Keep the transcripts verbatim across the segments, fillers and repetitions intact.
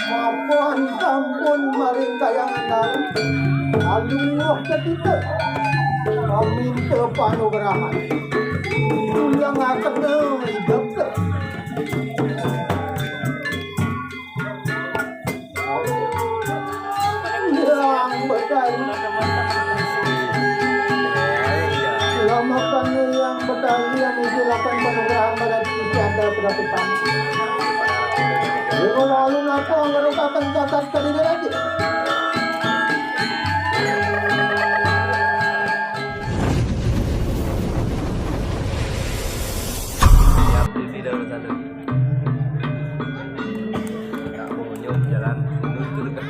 Mapan sampun maring kayangan, alungguh katita, maminta panugrahan. Tulungaken idep. Hyang Betari. Lamakan Hyang Betari anu silakan panugrahan margi anda pedapetan. Lalu napa ngerukaken cacat kadiri lagi? Siap, Didi Darussalam. Nak mengunyum jalan menuju surga.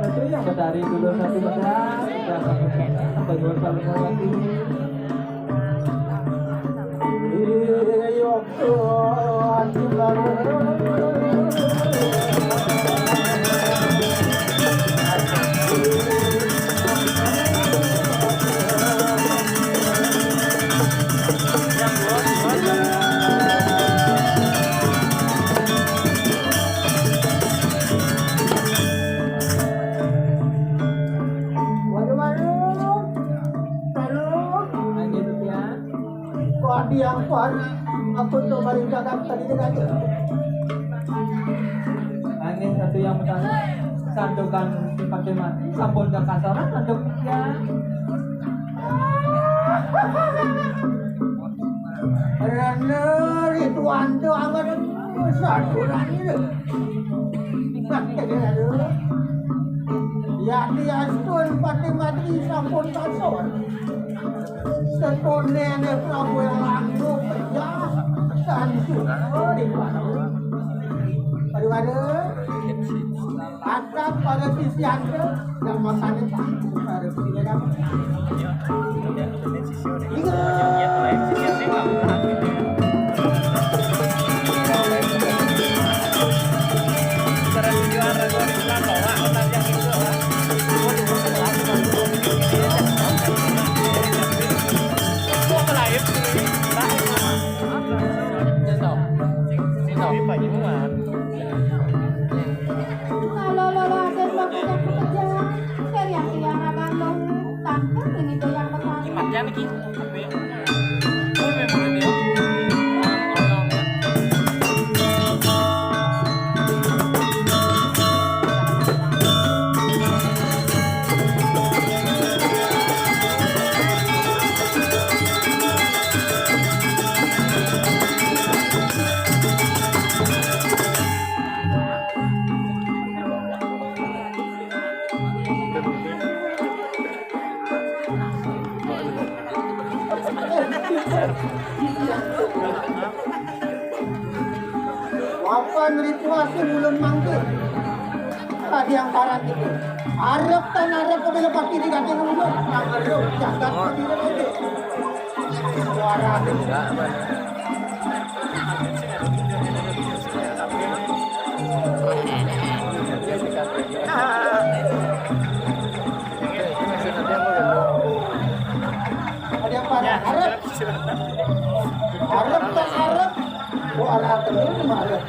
Satu yang Betari dulu, satu Betari. Sudah satu Betari. Sampai dua kali lagi. Iya, iya. Waduh, waduh. Waduh. Lanjut, ya. Kok ada yang kuat? Aku tuh baru jaga tadi dengan dia. Angin satu yang utama, santukan dipakai mati, sampun dah kasaran, santuk ya. Rene Rituan tuh angin satu lagi. Nah, ini ada. Ya, dia astun pati mati, sampun kasor. Setonene Prabu Elang pejah, tantu. Oh, di mana? Aduh, aduh. Akan pada sisian ke, yang masanya tantu. Aduh, sini kamu. Iya. Kalau lolo ada mau kerja, kerja. Cari yang tiang abang dong. Tangkap ini tuh yang besar. Matian iki. Papan ritual sing ulun mangke. Tadi yang paran itu. Arep tan arep kok bela pati di ganti ulun. Nang arep jagat pati itu. Suara. Ada yang paran arep. Arep tak arep. Oh, arep terus mah arep.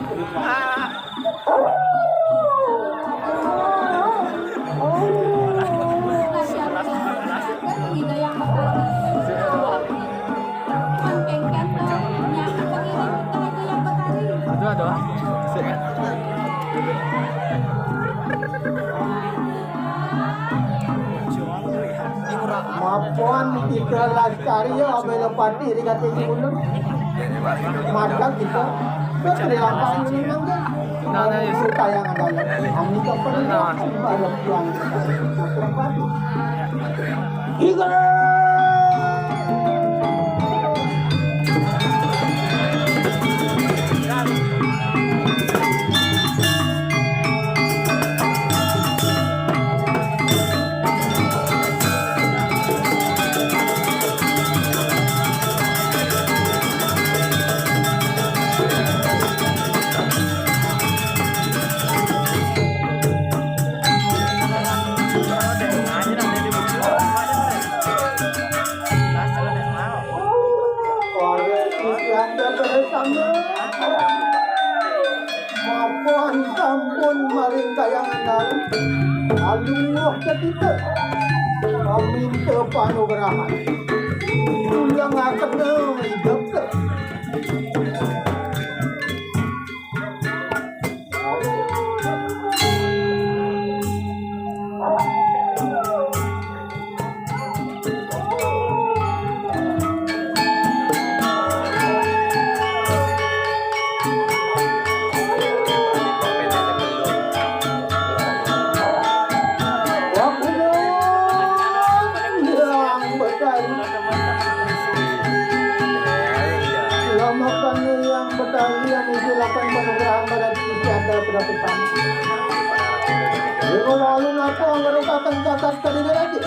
Aduh, aduh. Mapon kita lestari ya, apa yang pati di kata ulun. Mata kita, kita di lapangan ini mangga. Nah, nah, yes. Tayangan dalam. Kami tak pernah bareng yang Mapan sampun maring kayangan dalam. Aluh ketita. Paminta panugrahan. Ulang akena hidup. Selamatkan yang bertalian, silakan penugrahan pada diri anda pada petang. Lima lalu napa merupakan catat tadi lagi.